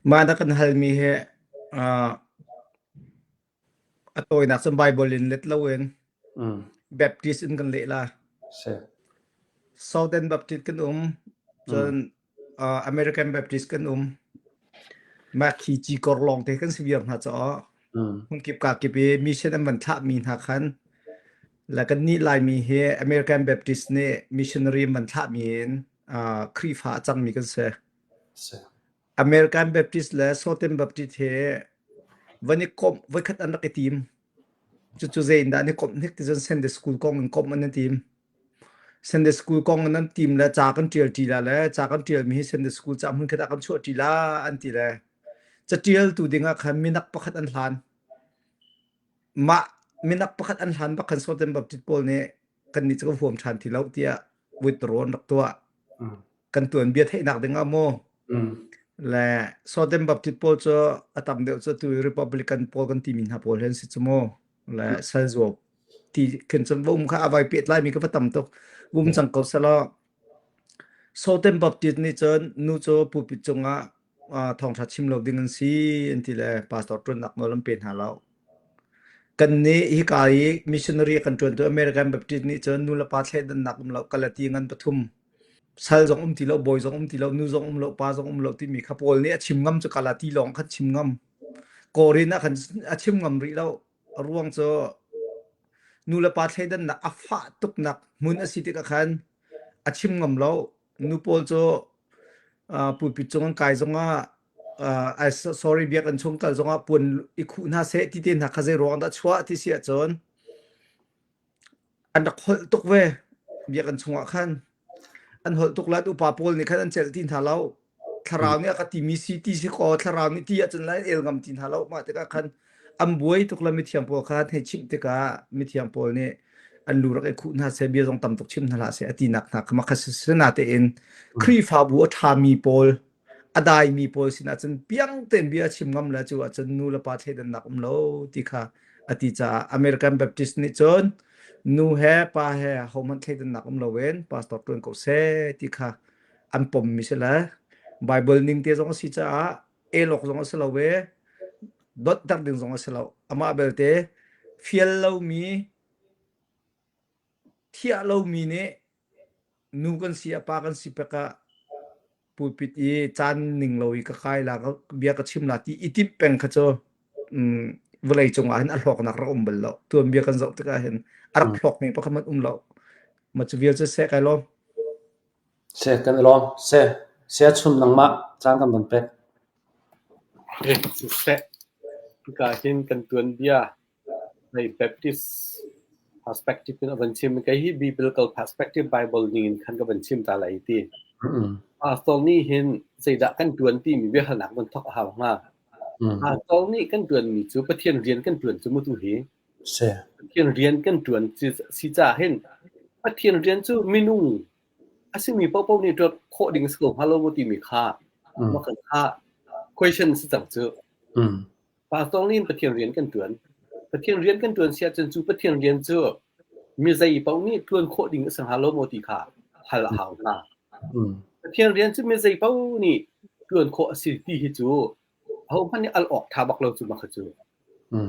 Mah na kan halmi hi uh, a tawinak cun Bible in let loin Baptist in kan leh la. Si. Southern Baptist kan um, cun uh, American Baptist kan um. Mah khi cikor lawng te kan si viar hna caah hmunkip ka kip i mission an van thlahmi hna khan le kan nih Laimi hi American Baptist nih missionary an van thlahmi in uh, Khrihfa a cangmi kan si. Si. American Baptist le Southern Baptist he van i komh voikhat an rak i tim. Cucu zei in dah an i komh hnik ti cun Sunday school kong in komh an i tim. Sunday school kong in an tim le ca kan ṭial ṭi la le ca kan ṭialmi hi Sunday school ca hmunkhat ah kan chuah ṭi la an ti le caṭialtu ding ah khan minak pakhat an hlan. Mah minak pakhat an hlan bak khan Southern Baptist pawl nih kannih cu kan huam ṭhan ti lo tiah withdraw an rak tuah. Kan tuanbia theihnak ding ah maw le Southern Baptist pawl cu a tam deuh cu tu Republican pawl kan timi hna pawl hi an si cu mu le sal zuam ti khin cun va um kha a vai pehtlaimi ka va tam tuk um cang ko selaw Southern Baptist nih cun nu cu pulpit cungah thawngṭha chim lo ding an si an ti le pastor ṭuannak nawl an pe hna lo. Kan nih hika i missionary a kan ṭuantu American Baptist nih cun nu le pa thleidannak um lo kalati ngan pathum sal zong um ti lo bawi zong um ti lo nu zong um lo pa zong um lo timi kha Paul nih a chim ngam cu kalati lawng khan chim ngam. Korin ah khan a chim ngam rih lo. A ruang cu nu le pa thleidannak a fah tuknak hmun a si tikah khan a chim ngam lo. Nu pawl cu pulpit cung an kai zongah uh, sorry biakinn chung kal zongah puan i khuh hna seh ti te hna kha zei ruang dah chuah ti si ahcun an rak holh tuk ve biakinn chungah khan an holh tuk le upa pawl nih khan an celh ti hna lo thlarau nih a ka timi si ti si kaw thlarau nih ti ahcun lai el ngam ti hna lo mah tikah khan an buai tuk le mithiang pawl kha hei chimh tikah mithiang pawl nih an lu rak i khuh hna seh bia zong tam tuk chim hna hlah seh a tinak hna kha makha sinatein Khrihfabu a ṭhami pawl a daimi pawl sinah cun piang tein bia chim ngam le cu ahcun nu le pa thleidannak um lo ti kha a ti caah American Baptist nih cun nu he pa he hohmanh thleidannak um loin pastor ṭuan ko seh ti kha an pommi si le Bible ning te zong a si caah elawk zong a si lo ve dotter ding zong a si lo amah belte fial lomi thiah lomi nih nu kan si a pa kan si pek ah pulpit i caan ning lo i ka kai la ka bia ka chim la ti i timh peng kha cu um, vawlei cungah hin a hlawknak rak um bal lo tuan bia kan zoh tikah hin a rak hlawk mi pakhat hmanh um lo ma cu vial cu seh kai lawm Seh kan i lawm. Seh, saya chum nangmah caan kan van pek. Siseh, hika hin kan tuanbia hei Baptist perspective in a van chim. Kei hi biblical perspective Bible ning in khan ka van chim ta lai ti. Pastor nih hin zeidah kan tuan timi biahalnak van thok a hau hnga. Pastor nih kan tuanmi cu Pathian rian kan tuan cu mu tu hi. Si. Pathian rian kan tuan si caah hin Pathian rian cu minung a simi paohpaoh nih ṭuan khawh ding a si ko hnga lo maw timi kha mah kan kha question si cang cu. Pastor nih Pathian rian kan ṭuan. Pathian rian kan ṭuan si ahcun cu Pathian rian cu mi zei paoh nih ṭuan khawh ding a si hnga lo maw ti kha hal a hau hna. Pathian rian cu mi zei paoh nih ṭuan khawh a si ti hi cu ahohmanh nih al awk ṭha bak lo cu mah kha cu.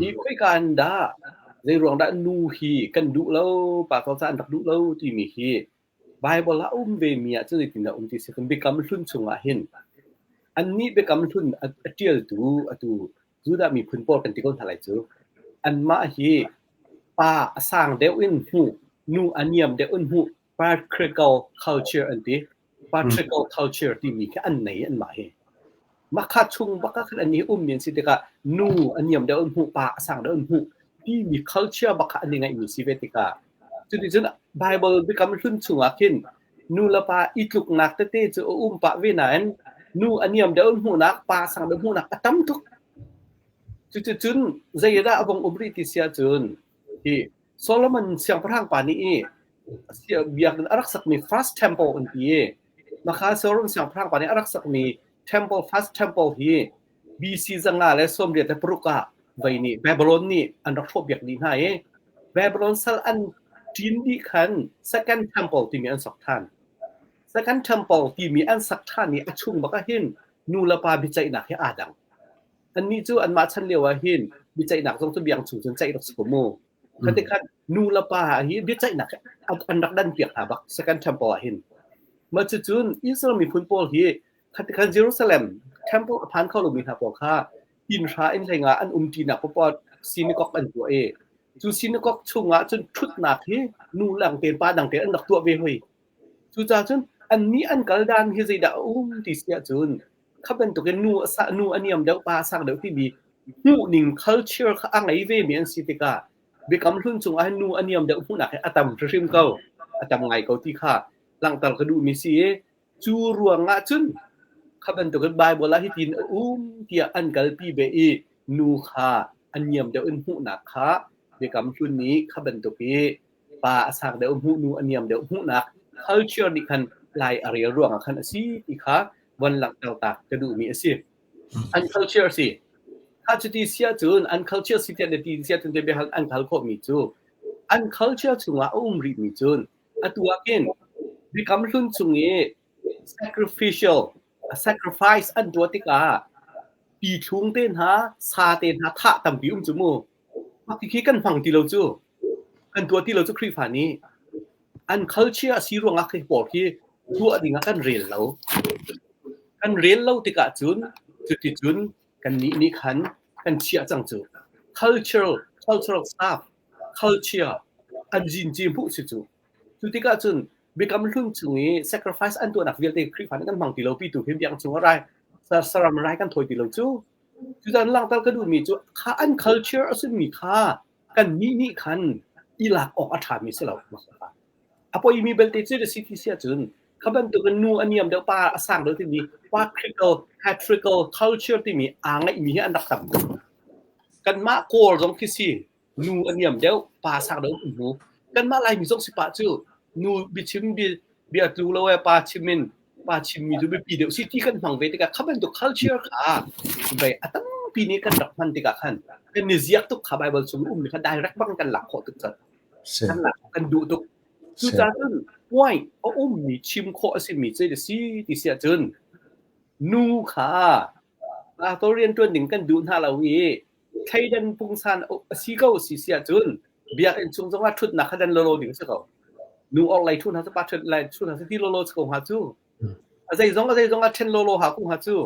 Hi khoika in dah zeiruang dah nu hi kan duh lo, pa ko ca an rak duh lo timi hi Bible ah a um vemi ah cun zeitindah um ti si kan Biakam Hlun chungah hin annih Biakam Hlun a ṭialtu atu Judah miphun pawl kan ti ko hna lai cu anmah hi pa a sang deuh in hmuh, nu a niam deuh in hmuh patriarchal culture an ti. Patriarchal culture timi khi an nei anmah hi. Mah kha chung bak ah khan an i ummi an si tikah nu a niam deuh in hmuh, pa a sang deuh in hmuh timi culture bak kha an i ngeihmi si ve tikah cuticun Bible biakam hlun chungah khin nu le pa i tluknak tete cu a um pah ve nain nu a niam deuh in hmuhnak, pa sang deuh hmuhnak a tam tuk. Cuticun zeidah a vong um rih ti si ahcun hi Solomon siangpahrang pa nih i biakinn a rak sakmi first temple an ti i makha Solomon siangpahrang pa nih a rak sakmi temple first temple hi BC 586 ah vei nih Babylon nih an rak hrawhpiak dih hna i Babylon sal an ṭin dih khan second temple timi an sak ṭhan. Second temple timi an sak ṭhan i a chung bak ah hin nu le pa biaceihnak hi aa dang. Annih cu anmah chan lio ah hin biaceihnak zong cu biang chung cun ceih rak si ko mu. Khati khan nu le pa hi biaceihnak an rak dan piak hna bak Second Temple ah hin. Mah cucun Israel miphun pawl hi khati khan Jerusalem temple a phan kho lomi hna pawl kha inn hra inn hlei an um ṭinak paohpaoh synagogue an tuah i cu synagogue chungah cun ṭhutnak hi nu lang tein pa dang tein an rak tuah ve hoi. Cucaah cun annih an kal dan hi zeidah a um ti si ahcun kha bantukin nu a sa nu a niam deuh pa a sang deuh timi hmuhning culture kha a ngei vemi an si tikah Biakam Hlun chungah hin nu a niam deuh hmuhnak hi a tam hrimhrim ko a tam ngai ko ti kha langhter ka duhmi si i cu ruangah cun kha bantukin Bible ah hitin a um tiah an kalpi ve i nu kha a niam deuh in hmuhnak kha Biakam Hlun nih kha bantuk i pa a sang deuh hmuh nu a niam deuh hmuhnak culture nih khan lai a rel ruangah khan a si ti kha von langhter ta ka duhmi a si. An culture a si. Kha cuti si ahcun an culture si tiah na ti si ahcun te biahal an hal khawhmi cu an culture chungah a um rihmi cun atu ah khin Biakam Hlun chung i sacrificial sacrifice an tuah tikah pithlung te hna sa te hna thah tampi um cu mu. Mah khi kan hmang ti lo cu. Kan tuah ti lo cu Khrihfa nih. An culture a si ruangah khi pawl khi tuah ding ah kan rel lo. Kan rel lo tikah cun cuticun kannih nih khan kan chiah cang cu. Cultural cultural stuff culture an zinci hmuh si cu. Cu tikah cun Biakam Hlun chung i sacrifice an tuahnak vialte Khrihfa nih kan hmang ti lo pi tu khi biakinn chung ah rai saram rai kan thawi ti lo cu. Cucaah langhter ka duhmi cu kha an culture a simi kha kannih nih khan i lak awk a ṭhami si lo. A poimi belte cu na si ti si ahcun kha bantukin nu a niam deuh pa a sang deuh timi patriarchal patriarchal culture timi aa ngeihmi hi an rak tam tuk. Kanmah Kawl zong khi si nu a niam deuh pa sang deuh an hmu. Kanmah Laimi zong si pah cu nu biachim bia tlu lo e pa chim in pa chimmi cu biapi deuh si ti kan hmang ve tikah kha bantuk culture kha vei a tampi nih kan rak hman tikah khan kan i ziak tuk kha Bible chung ummi kha direct bang kan lak khawh tuk cang kan lak kan duh tuk cucaah cun point a ummi chim khawh a simi cu si ti si ahcun nu kha pastor rian ṭuan ding kan duh hna lo i thleidan pungsan a si ko si si ahcun biakinn chung zongah ṭhutnak kha dan lawlaw ding a si ko. Nu orhlei ṭhu hna cu pa ṭhut lai ṭhu hna cu ti lawlaw si ko hnga cu. A zeizong a zeizong ah ṭhen lawlaw ha ko hnga cu.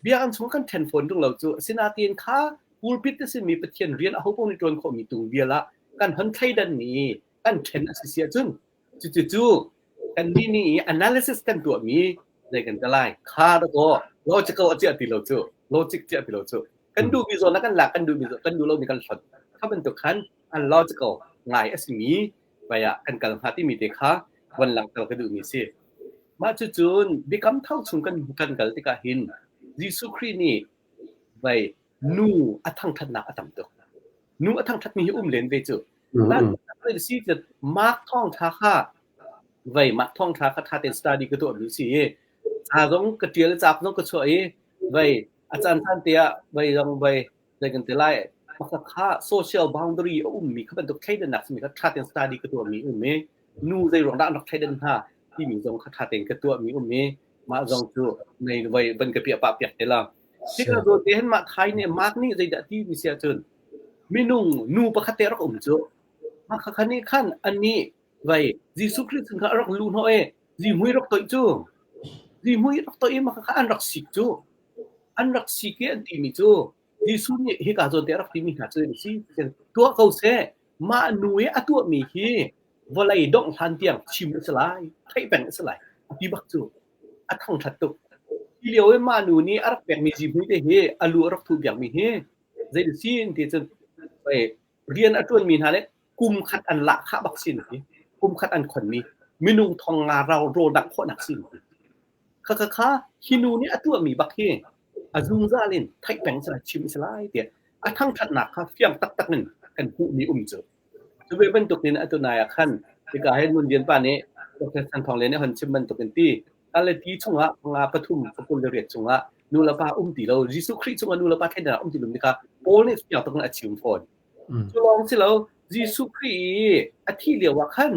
Biakinn chung kan ṭhen fawn ṭung lo cu. Asinain kha pulpit a simi Pathian rian aho paoh nih ṭuan khawhmi tu vial ah kan hon thleidan mi kan ṭhen a si si ahcun cucu kannih nih analysis kan tuahmi zei kan ti lai kha dakaw logical a chiah ti lo cu logic chiah ti lo cu kan duhmi zawn ah kan lak kan duhmi kan duh lomi kan hlot kha bantuk khan an logical ngai a simi vai ah kan kal hnga timi te kha von langhter ka duhmi si mah cucun biakam thar chung kan kan kal tikah hin Jesuh Khrih nih vai nu a thangthatnak a tam tuk nu a thangthatmi hi um len ve cu si Mark thawngtha kha vai Mark thawngtha kha tha tein study ka tuah mi si i ca zong ka tial ca zong ka chuah i vai a caan caan te ah vai zong vai zei kan ti lai pakhat kha social boundary a ummi kha bantuk thleidannak simi kha tha tein study ka tuah mi um i nu zei ruang dah an rak thleidan hna timi zong kha tha tein ka tuah mi um i mah zong cu nei vai van ka piah pah piak te la Hika zawn te hin mah thai nih Mark nih zeidah ti mi si ahcun minung nu pakhat te rak um cu mah kha nih khan anih vai Jesuh Khrih chung kha a rak luh hnawh i zihmui rak toih cu zihmui rak toih i mah kha an rak sik cu an rak sik i an timi cu Jesuh nih hika zawn te a rak timi hna cu si tuah ko seh mah nu i a tuahmi hi vawlei dongh hlan tiang chim a si lai theih peng a si lai a ti bak cu a thangṭhat tuk. Hi lio i mah nu nih a rak pekmi zihmui te hi a lu a rak thuh piakmi hi zei si ti cun rian a ṭuanmi hna nih kum khat an lahkhah bak sin ti kum khat an khonmi minung thong nga rau rawl dangh khawhnak sin ti. Kha kha kha hi nu nih a tuahmi bak hi a zungzal in theih peng si lai chim si lai tiah a thangṭhatnak kha fiang taktak in kan hmuhmi um cu. Cu ve bantukin atu nai ah khan hika hin Ngun Lian pa nih Dr. Than Thawng Lian nih a hon chim bantukin ti Galati chungah nga pathum pakul le riat chungah nu le pa um ti lo Jesuh Khrih chungah nu le pa thleidan um ti lo kha Paul nih fiang tuk in a chim fawn. Cu lawng si lo Jesuh Khrih i a thih lio ah khan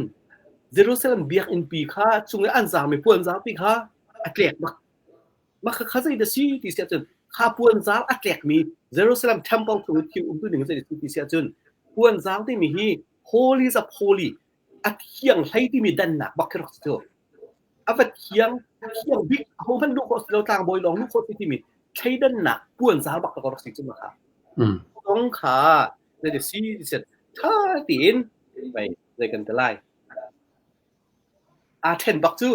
Jerusalem biakinn pi kha chung i an zaangmi puan zaangpi kha a tlek bak. Mah kha kha zei dah si ti si ahcun kha puanzar a tlekmi Jerusalem temple chung i thil umtu ning zei dah si ti si ahcun puanzar timi hi holy of holy a thiang hlei timi dannak bak khi rak si cu. A va thiang a thiang bik ahohmanh luh khawh si lo tlangbawi lawng luh khawh si timi thleidannak puanzar bak rak si cu mah kha. Kong kha zei dah si ti si tha tiin zei kan ti lai. Aa ṭhen bak cu.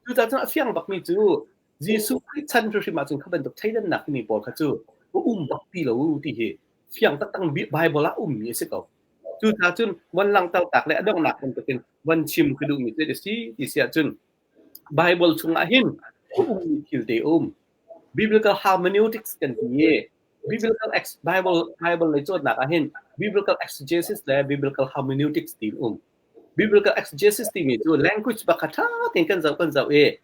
Cucaah cun a fiang bakmi cu Jesuh Khrih chan hrimhrim ahcun kha bantuk thleidannak timi pawl kha cu a um bak ti lo ti hi fiang taktak Bible ah a ummi a si ko. Cucaah cun von langhter tak le a donghnak bantukin von chim ka duhmi cu a si ti si ahcun Bible chungah hin a ummi thil te a um. Biblical hermeneutics kan ti i Biblical ex Bible Bible lei cawnnak ah hin Biblical exegesis le Biblical hermeneutics ti um. Biblical exegesis timi cu language bak kha ṭha tein kan zoh kan zoh i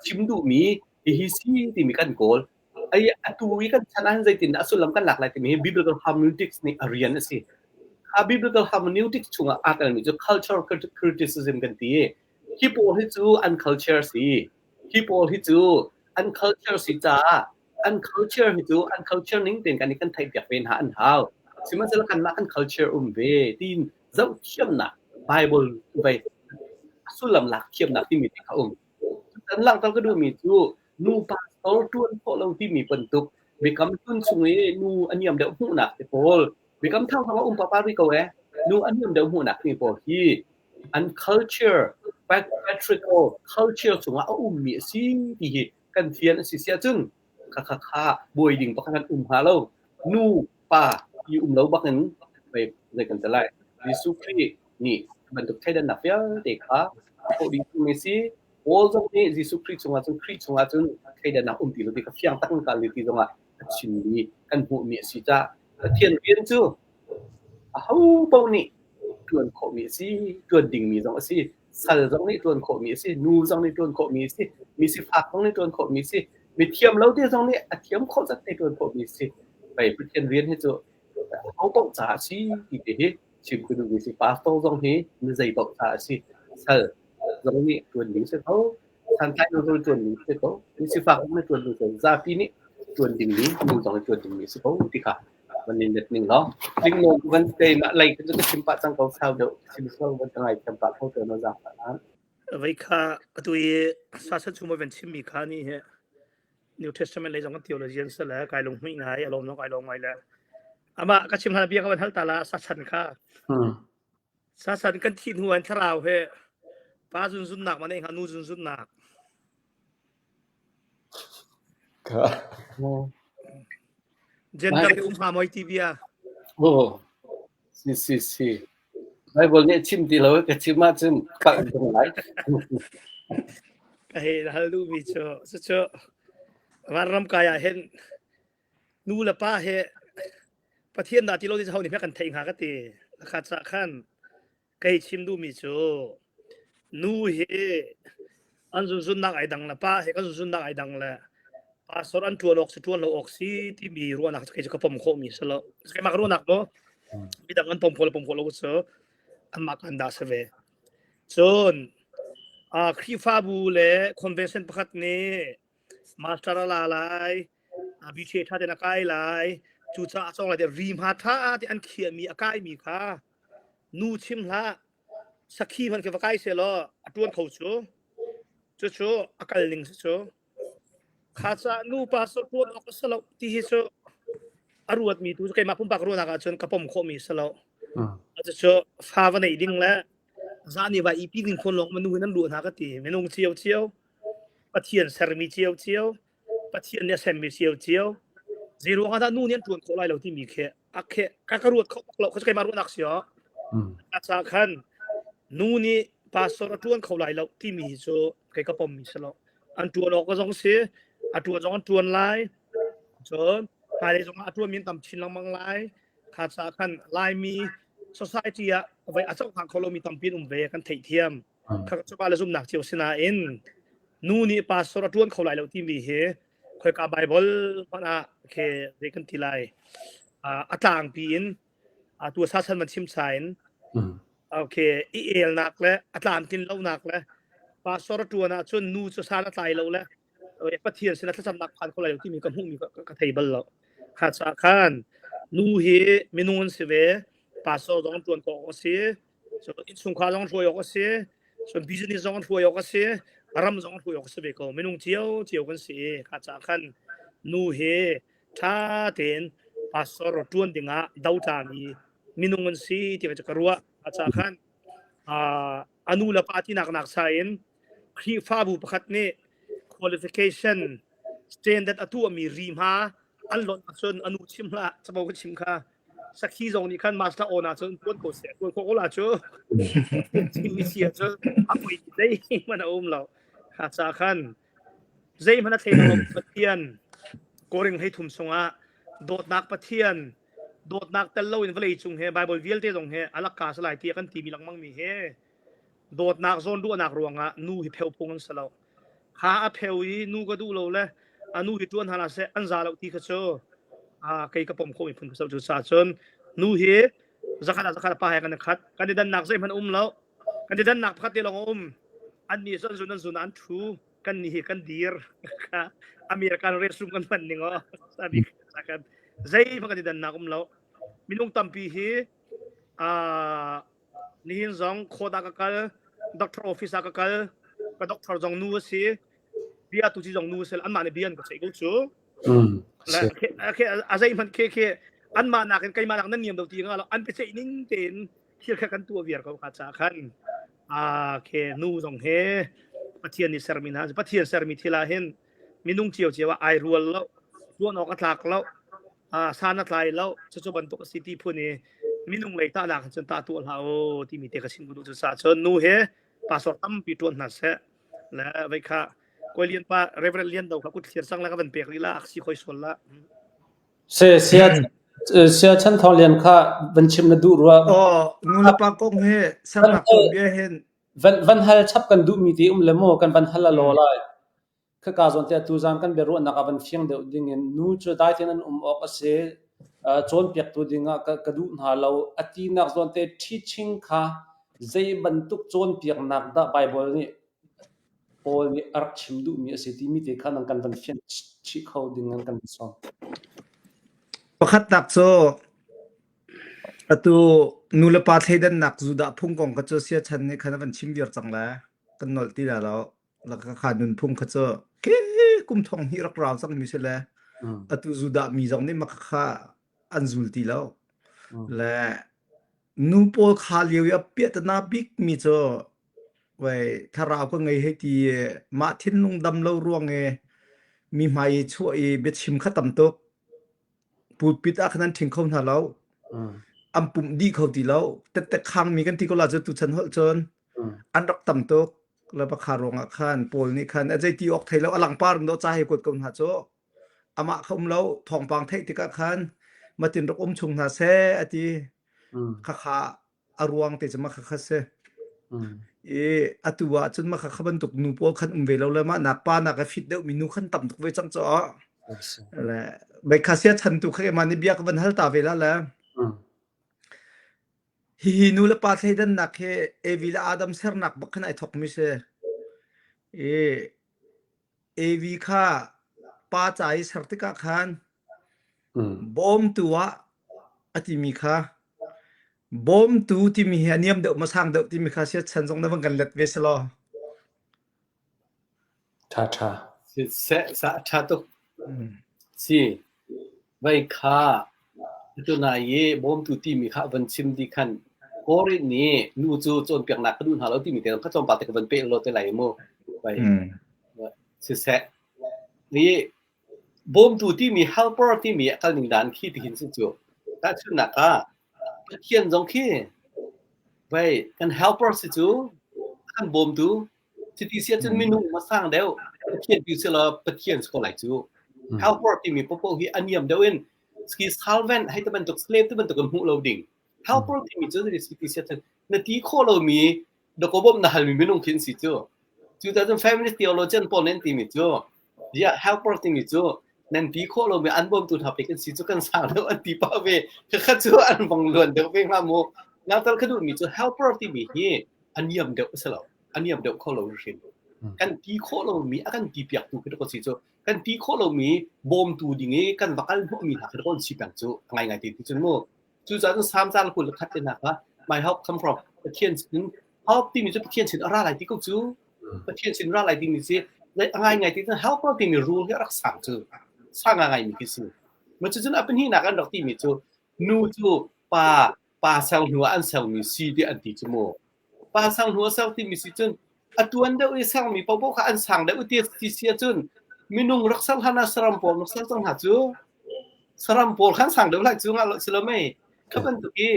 chim duhmi hihi si timi kan kawl. Ai atu i kan chan ahhin zeitindah a sullam kan lak lai timi hi biblical hermeneutics nih a rian a si. Kha biblical hermeneutics chungah aa telmi cu cultural criticism kan ti. Hi pawl hi cu an culture si. Hi pawl hi cu an culture si caah an culture hi cu an culture ning tein kan i kan theihpiak ve hna an hau. Sihmanhsehlaw kanmah kan culture um ve tiin zohthiamnak Bible vei a sullam lak thiamnak timi te kha um. Kan langhter ka duhmi cu nu pastor ṭuan khawh lo timi bantuk biakam hlun chung i nu a niam deuh hmuhnak te pawl biakam thar zong a um papa rih ko ee nu a niam deuh hmuhnak timi pawl hi an culture patriarchal culture chungah a ummi a si ti hi kan fian a si si ahcun kha kha kha buai ding pakhat an um hnga lo nu pa i um lo bakin zei zei kan ti lai Jesuh Khrih nih bantuk thleidannak vialte kha khawh ding mi si Paul zong nih Jesuh Khrih chungah cun Khrih chungah cun thleidannak um ti lo ti kha fiang tak in kal ti zongah a chimmi kan hmuhmi a si caah Pathian rian cu aho paoh nih ṭuan khawhmi a si, ṭuan dingmi zong a si. Sal zong nih ṭuan khawhmi a si, nu zong nih ṭuan khawhmi a si, mi sifak zong nih ṭuan khawhmi a si, mi thiam lo te zong nih a thiam khawh zat te ṭuan khawhmi a si. Pei Pathian rian hi cu aho paoh caah a si ti te hi chim ka duhmi a si. Pastor zong hi mi zei paoh caah a si. Sal zong nih ṭuan ding si ko, santlai lo zong ṭuan ding si ko, mi sifak zong nih ṭuan ding si ko, zapi nih ṭuan dingmi, nu zong nih ṭuan dingmi a si ko ti kha van in let ning law tling nawn van keimah lei cu ka chim pah cang ko sau deuh chim so van ka ngai thiam pah kho te no za pah Vei kha atu i sasa chung van chimmi kha ni he New Testament lei zong kan theologian se le kai lung hmuih ngai alom no kai lung ngai le ama ka chim hlan bia ka van hal ta la sa chan kha sa chan kan thi hnu an thlarau he pa zun zun nak ma nei nga nu zun zun nak Ka. Gender hi um hnga maw ti bia? Oh, si si si. Bible nih a chim ti lo ka chim ahcun palh tung lai. Ka hei hal duhmi cu cucu vanram kai ah hin nu le pa he Pathian dah ti lo ti ho nih kan theih hnga ka ti. Kha ca khan Kei chim duhmi cu nu hi an zunzunnak ai dang le pa he kan zunzunnak ai dang le pastor an ṭuan awk si ṭuan lo awk si timi ruahnak cu kei cu ka pom khawhmi si lo. Keimah ka ruahnak maw? Midang an pom khawh le pom khawh lo cu anmah kan dah si ve. Cun Khrihfabu le convention pakhat nih master a la lai, BTA ṭha tein a kai lai, cucaah a cawng lai tiah ri hma ṭha te an khiahmi a kaimi kha Nu chim hlah, sakhi hmanh khi va kai sehlaw a ṭuan kho cu. Cucu a kal ning si cu. Kha caah nu pastor ṭuan awk a si lo ti hi cu a ruatmi tu cu keimah pumpak ruahnak ahcun ka pom khawhmi a si lo. Cucu fa va neih ding le zan i va ipi ding khawn lawng nu hin an ruah hna ka ti. Minung cio cio, Pathian sermi cio cio, Pathian nih a semmi cio cio. Zei ruang ah dah nu nih an ṭuan khawh lai lo timi khi a khe ka ka ruat kho bak lo keimah ruahnak si o a ca khan nu nih pastor a ṭuan kho lai lo timi hi cu kei ka pom mi si lo an ṭuan awk zong si a ṭuan zong an ṭuan lai cun hmailei zong ah a ṭuan mi an tam chin lengmang lai kha ca khan laimi society ah vai a cohlang kho lomi tampi an um ve kan theihthiam kha cu le zumnak cio sinain nu nih pastor a ṭuan kho lai lo timi hi khoika Bible hmanh ah khi zei kan ti lai a tlangpi in tu sa chan man chim cha in okay i elnak le a tlamtlin lonak le pastor a ṭuan ahcun nu cu san a tlai lo le. Pathian sin ah thlacamnak phan kho lai lo timi ka hmuhmi ka thei bal lo. Kha caah khan nu hi minung an si ve, pastor zong an ṭuan khawh awk a si, cun innchungkhar zong an hruai awk a si, cun business zong an hruai awk a si, ram zong an hruai awk a si ve ko. Minung cio cio kan si i kha caah khan nu hi ṭha tein pastor ṭuan dingah dotlami minung an si ti ka ruah. Kha caah khan a nu le pa tinak nak sa in Khrihfabu pakhat nih qualification standard a tuahmi ri hma an lonh ahcun a nu chim hlah cabo ka chim kha sakhi zong nih khan master on ahcun tuan ko seh tuan khawh ko la cu chim si ahcun a poi zeihmanh a um lo kha ca khan zeihmanh a thei lo Pathian koring hei thum sungah dawtnak Pathian dawtnak tel loin vawlei cung he Bible vialte zong he alakka salai tiah kan timi lengmang mi he dawtnak zawn ruahnak ruangah nu hi pheu phung an si lo. Kha a pheu i nu ka duh lo le a nu hi ṭuan hna seh an za lo ti kha cu kei ka pom khawhmi phun ka cu sa cun nu hi zakhat ah zakhat pa he kan i khat kan i dannak zeihmanh um lo kan i dannak pakhat te lawng a um an nih cu an zun an zun an ṭhu kan nih hi kan dir kha American restroom kan hman ning aw sabi kan zeihmanh kan i dannak um lo minung tampi hi Nihin zong court ah ka kal, doctor office ah ka kal, ka doctor zong nu a si, bia tu ci zong nu a si, anmah nih bia an ka ceih ko cu. Si. A zeihmanh khi khi anmah nakin keimah nak nan niam do ti nga lo an biaceih ning tein thil kha kan tuah viar ko kha ca khan a khe nu zong he Pathian nih sermi hna Pathian sermi thil ah hin minung cio cio ah ai rual lo tuan awk a tlak lo san a tlai lo cucu bantuk a si ti phun i minung lei tahnak cun tah tuah hlah u timi te ka chim duh cu sa cun nu he pastor tampi tuan hna seh le vei kha koi lian pa Reverend Lian Do kha kut thlir sang la ka van pek rih la ak si khoi sual la Se sia sia chan thong lian kha van chim na duh rua Oh, nu le pa kong he sernak tuanbia hin van van hal chap kan duh mi ti um le mu kan van hal a lo lai Khaka zawn te tuzaan kan biaruahnak ah van fiang deuh dingin nu cu dai tein an um awk a si. Cawnpiaktu dingah ka, ka duh hna lo. A tinak zawn te teaching kha zei bantuk cawnpiaknak dah Bible nih Paul nih a rak chim duhmi a si timi te kha nang kan van fianh chih kho ding an kan sawm. Pakhatnak cu atu nu le pa thleidannak Judah phung kong kha cu siachan nih khan a van chim viar cang le kan nolh ti la lo. Kha nunphung kha cu ke kum thong hnih rak rau cangmi si le atu Judah mi zong nih mah kha an zul ti lo. Le nu pawl kha lio i a piahtana bik mi cu wei thlarau ka ngei hei ti i mah thinlung dam lo ruang i mi hmai i chuah i biachim kha tam tuk. Pulpit ah khan an ṭhing kho hna lo. An pumh dih kho ti lo. Tettek khangmi kan ti ko la cu tuchan holh cun an rak tam tuk. Le pakha ruangah khan Paul nih khan a zeiti awk thei lo a langpar in dawh ca hei kuat ko hna cu. Amah kha um lo thawngpang theih tikah khan matin rak um chung hna seh a ti. Khakha a ruang te cu mah khakha si. I atu ah cun mah khakha bantuk nu pawl khan um ve lo le mah nak pa nak a fit deuh mi nu khan tam tuk ve cang cu. Le meikha sia chan tu kha keimah nih bia ka van hal ta ve la le. Hihi nu le pa thleidannak hi Evi le Adam sernak bak khan ai thawkmi si. I Evi kha pa ca i ser tikah khan bawmtu ah a timi kha bawmtu timi hi a niam deuh maw sang deuh timi kha siachan zong na van kan let ve selaw. Ṭha ṭha. Siseh sa ṭha tuk. Si. Vai kha atu nai i bawmtu timi kha van chim dih khan Korin nih nu cu cawnpiaknak ka duh hna lo timi te kha tlawmpal te ka van peh law te lai mu. Vai. Siseh. Ni bawmtu timi helper timi a kal ning dan khi tihin si cu. Tahchunhnak ah Pathian zong khi vai kan helper si cu kan bawmtu Cuti si ahcun minung ma sang deuh, Pathian tu si law Pathian si ko lai cu. Helper timi popo hi a niam deuh in ski servant hei ti bantuk slave ti bantuk in hmuh lo ding. Helper timi cu ti si ahcun na ti khawh lomi dakaw bawmh na halmi minung khi an si cu. Cucaah cun feminist theologian pawl nih an timi cu ziah helper timi cu nan ti khawh lomi an bawmtu hna pek an si cu kan sang deuh an ti pah ve. Khakha cu an vong luan deuh ve hnga mu. Nangtal ka duhmi cu helper timi hi a niam deuh a si lo. A niam deuh kho lo hrim. Kan ti khawh lomi a kan ti piaktu khi rak si cu. Kan ti khawh lomi bawmtu ding i kan va kal hnawhmi hna khi rak si peng cu. Ngai ngai te ti cun mu. Cucaah cun Salm ca 21 te hna kha my help come from Pathian sin help timi cu Pathian sin a ra lai ti ko cu. Pathian sin ra lai timi si a ngai ngai ti cun help timi rule hi a rak sang cu. Sang ngai mi khi si. Ma cucun a pahnihnak an rak timi cu nu cu pa pa ser hnu ah an sermi si tiah an ti cu mu. Pa sang hnu a ser timi si cun a tuan deuh i sermi paohpaoh kha an sang deuh ti ti si ahcun minung rak ser hlan ah saram pawl rak ser cang hna cu saram pawl khan sang deuh lai cu nga si lo mei kha bantuk i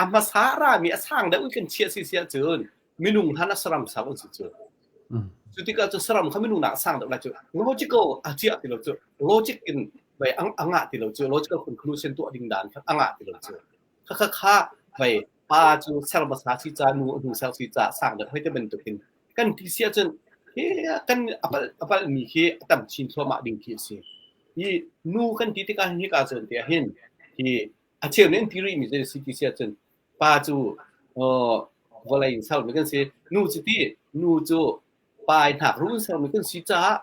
a hmasa rami a sang deuh i kan chiah si si ahcun minung hlan ah saram sang an si cu. Cu tikah cu saram kha minung nak sang deuh lai cu logical a chiah ti lo cu logic in vai a ngah ti lo cu logical conclusion tuah ding dan kha a ngah ti lo cu kha kha kha vai pa cu ser hmasa si ca nu hnu ser si ca sang deuh hoi te bantukin kan ti si ahcun hi kan apal apal mi khi a tam chin thluahmah ding khi a si hi nu kan ti tikah hin hika cun tiah hin hi a cheu nih an ti rih mi zei si ti si ahcun pa cu vawlei in sermi kan si nu cu ti nu cu pa i hnakruh in sermi kan si caah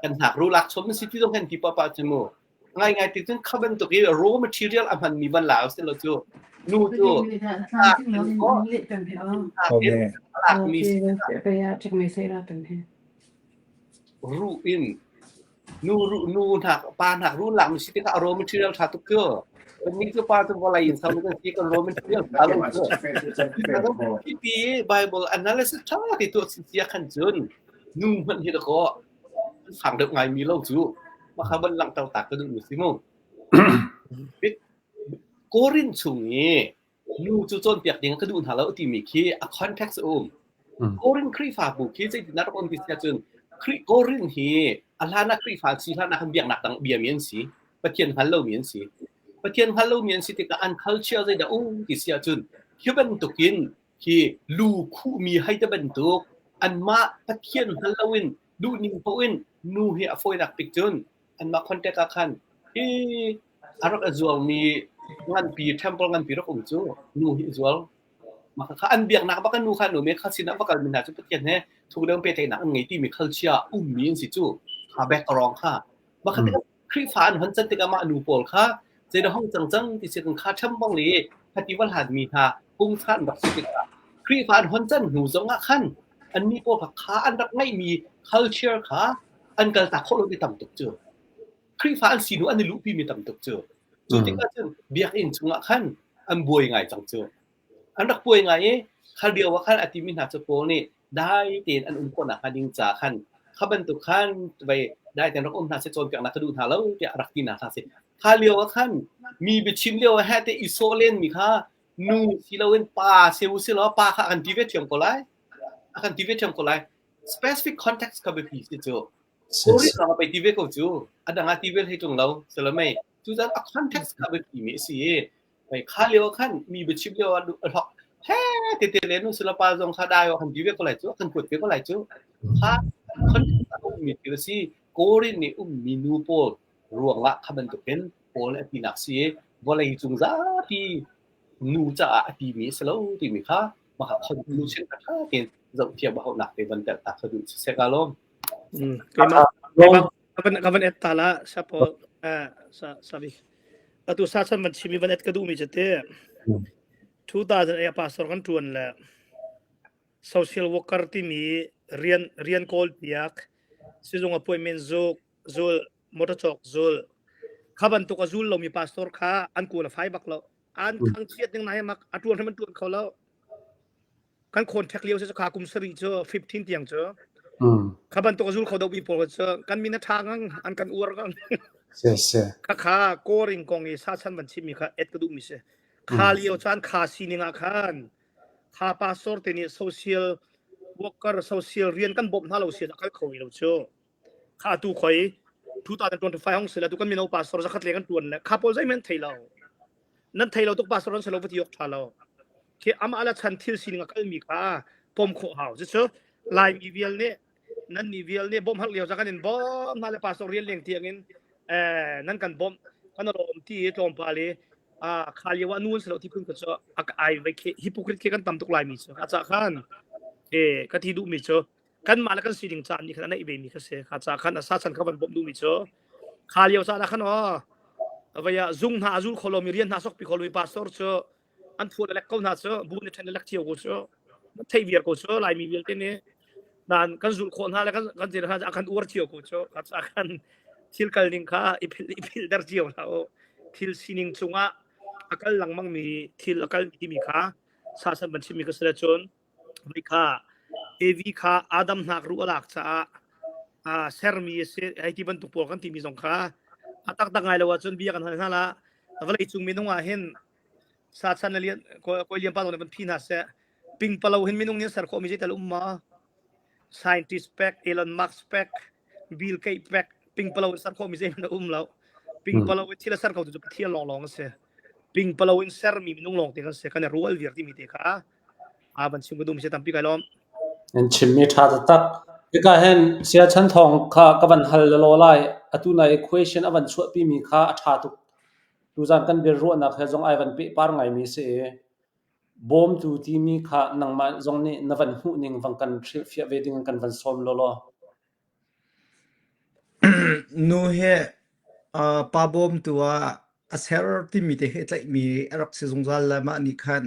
kan hnakruh lak chom si ti zong kan ti papa cu mu ngai ngai ti cun kha bantuk i raw material a hmanmi van la si lo cu nu cu lakmi ruh in Nu ruh nu hnak pa hnak ruh lak mi si tikah a raw material ṭha tuk cu. Kannih cu pa cu vawlei in ser kan si kan raw material ṭha lo cu. Hi Bible analysis ṭha ti tuah sia khan cun nu hmanh hi dakaw sang deuh ngai mi lo cu. Mah kha van langhter ta ka duh mi si mu. Korin chung i nu cu cawnpiak ding ka duh hna lo timi khi a context a um. Korin Khrihfabu khi zeitindah rak um ti si ahcun Khrih Korin hi a hlan ah Khrihfa si hlan ah khan biaknak dang biami an si. Pathian hngal lomi an si. Pathian hngal lomi an si tikah an culture zeidah um ti si ahcun hi bantukin hi lu khuhmi hei te bantuk anmah Pathian hngal loin duhning paoh in nu hi a fawinak bik cun anmah contact ah khan hi a rak i zuangmi nganpi temple nganpi rak um cu nu hi zual mah kha an biaknak bak nu kha nu me kha sin ah va kalmi hna cu Pathian he thuk deuh pehtlaihnak an ngei timi culture ummi an si cu kha background kha mah kha Khrihfa an hon can tikah mah nu pawl kha zeidah hong cang cang ti si kan kha ṭhem bang le khati va hlan mi hna pungsan an rak si tikah Khrihfa an hon can hnu zong ah khan annih pawl kha kha an rak ngeihmi culture kha an kaltak khawh lo ti tam tuk cu Khrihfa an si hnu an i luhpi mi tam tuk cu. Cu tikah cun biakinn chungah khan an buai ngai cang cu. An rak buai ngai i kha lio ah khan a timi hna cu Paul nih dai tein an um khawh nakhnga ding ca khan kha bantuk khan vei dai tein rak um hna seh cawnpiaknak ka duh hna lo tiah a rak ti hna hna si. Kha lio ah khan mi biachim lio ah heh te i sawh len mi kha nu si loin pa si u si law pa kha a kan ti ve ṭhiam ko lai. A kan ti ve ṭhiam ko lai. Specific context kha biapi si cu. Korin lawng ah pei ti ve ko cu. A dang ah ti ve hlei ṭung lo. Si lo mei. Cucaah a context kha biapi mi a si i mei kha lio ah khan mi biachim lio ah a hlok he tete le nu sila pa zong kha dai kan ti ve ko lai cu kan kuat ve ko lai cu kha context a ummi thil a si Korin nih ummi nu pawl ruangah kha bantukin Paul a tinak si i vawlei cung zapi nu caah a timi a si lo timi kha mah conclusion kha ṭha tein zohthiam a hauhnak te van telh ta kha duh siseh ka lawm. Keimah keimah ka van ka van et ta la sapo sa sabi atu sa chan van chimi van et ka duh mi che te 2000 a pastor kan tuan le social worker timi rian rian kawl piak sizung appointment zuk zul motor cawk zul kha bantuk a zul lomi pastor kha an qualify bak lo an thangchiat ning na he mak a tuan hrim an tuan kho lo kan contact lio cu kha kum sarih cu 15 tiang cu kha bantuk a zul kho do mi pawl cu kan min a tha ngang an kan uar ngang kha kha koring kong i sa chan van chim mi kha et ka duh mi si kha lio chan kha sining ah khan kha pastor te nih social worker social rian kan bawmh hna lo si a kal kho lo cu kha tu khoi 2025 hong sila tu kan mino pastor zakhat le kan tuan le kha pawl zeihmanh thei lo nan thei lo tuk pastor an selo va ti awk tha lo khi amah la chan thil sining a kalmi kha pom khawh hau cu laimi vial nih nan ni vial nih bawmh har lio za kan in bawm hna le pastor rian leng tiang in eh nan kan bawmh kan rom ti tlawmpal i a kha lio ah nu an selo ti phun ka cu a ai vai khi hypocrite khi kan tam tuk laimi cu a ca khan e ka ti duh mi cu. Kanmah le kan sining caan nih khan a neih ve mi kha si. Kha ca khan a sa chan kha van bawmh duhmi cu kha lio caan ah khan aw vei ah zung hna a zul kho lomi rian hna sokpi kho lomi pastor cu an phuan a lek ko hna cu bu nih ṭhen a lek cio ko cu theih viar ko cu Laimi vialte nih nan kan zulh khawh hna le kan kan ti hna a kan uar cio ko cu kha ca khan thil kal ning kha i philh i philh der cio hlah u thil sining cungah a kal lengmang mi thil a kal timi kha sa san ban chimmi ka si le cun Voi kha Evi kha Adam hnak ruh a lak caah aa sermi a si hei ti bantuk pawl kan timi zong kha a taktak ngai lo ahcun bia kan hal hna la vawlei cung minung ah hin sa chan le lian kawi lian pa zong nih van phi hna seh pingpalo hin minung nih ser khawhmi zeital um ma scientist pek Elon Musk pek Bill Gates pek pingpalo in ser khawhmi zeihmanh a um lo pingpalo in thil a ser kho tu cu Pathian lawnglawng a si pingpalo in sermi minung lawng te kan si kan i rual viar timi te kha A van chim ka duhmi si tampi kai lawm. Nan chimmi ṭha taktak. Hika hin Saya Chan Thawng kha ka van hal lelaw lai. Atu na i question a van chuahpimi kha a ṭha tuk. Tuzan kan biaruahnak he zong ai van pehpar ngaimi si i bawmtu timi kha nangmah zong nih na van hmuhning van kan hrilhfiah ve ding in kan van sawm lawlaw. Nu hi pa bawmtu ah a ser timi te he tlaihmi a rak si zungzal le mah nih khan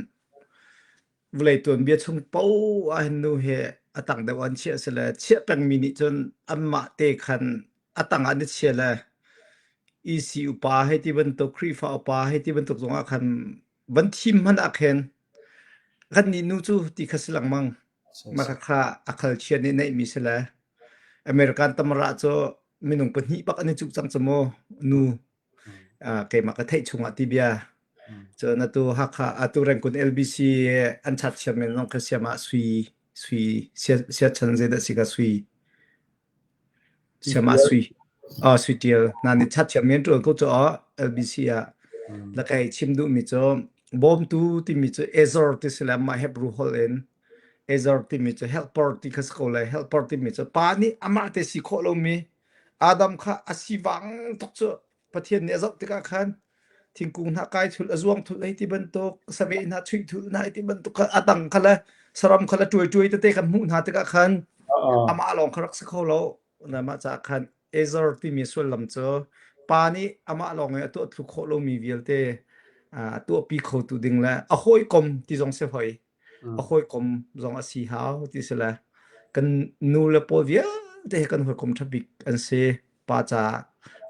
vawlei tuanbia chung paoh ah hin nu hi a tang deuh an chiah si le chiah pengmi nih cun anmah te khan a tang ah an i chia le EC upa hei ti bantuk Khrihfa upa hei ti bantuk zongah khan van thim hmanh ah khin kan nih nu cu ti kha si lengmang mah kha a khal chia nih neihmi si le American tamara cu minung pahnih bak an i cuh cang cu mu nu keimah ka theih chungah ti bia cun atu Hakha atu Rengkun LBC an chat siam men zong kha siam ah sui sui sia chan zeidah si ka sui siam ah sui ah sui tial na nih chat siam men tul ko chu LBC ah la kai chim duh mi cu bawmtu timi cu Ezor ti si le mah Hebrew holh in Ezor timi cu helper ti kha si ko le helper timi cu pa nih amah te si khawh lomi Adam kha a sivang tuk cu Pathian nih a zoh tikah khan thingkung hna kai thul a zuang thul hei ti bantuk saveh hna chuih thul hna hei ti bantuk kha a dang kha le saram kha le tuai tuai tete kan hmuh hna tikah khan amah lawng kha rak si kho lo mah caah khan Ezer timi sullam cu pa nih amah lawng i a tuah thlu khawh lomi vialte a tuahpi khotu ding le a hawikom ti zong si hoi a hawikom zong a si hau ti si le kan nu le pawl vialte hi kan hawikom ṭha bik an si pa caah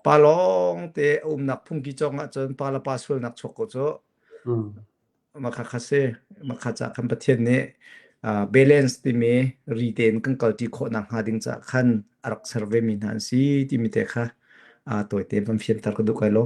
pa lawng te a umnak phungki cawng ahcun pa le pa sualnak chuak ko cu makha kha si makha ca khan Pathian nih balance timi ri tein kan kalṭi khawh nak hnga ding caah khan a rak ser ve mi hna an si timi te kha tawi tein van fianter ka duh kai lo.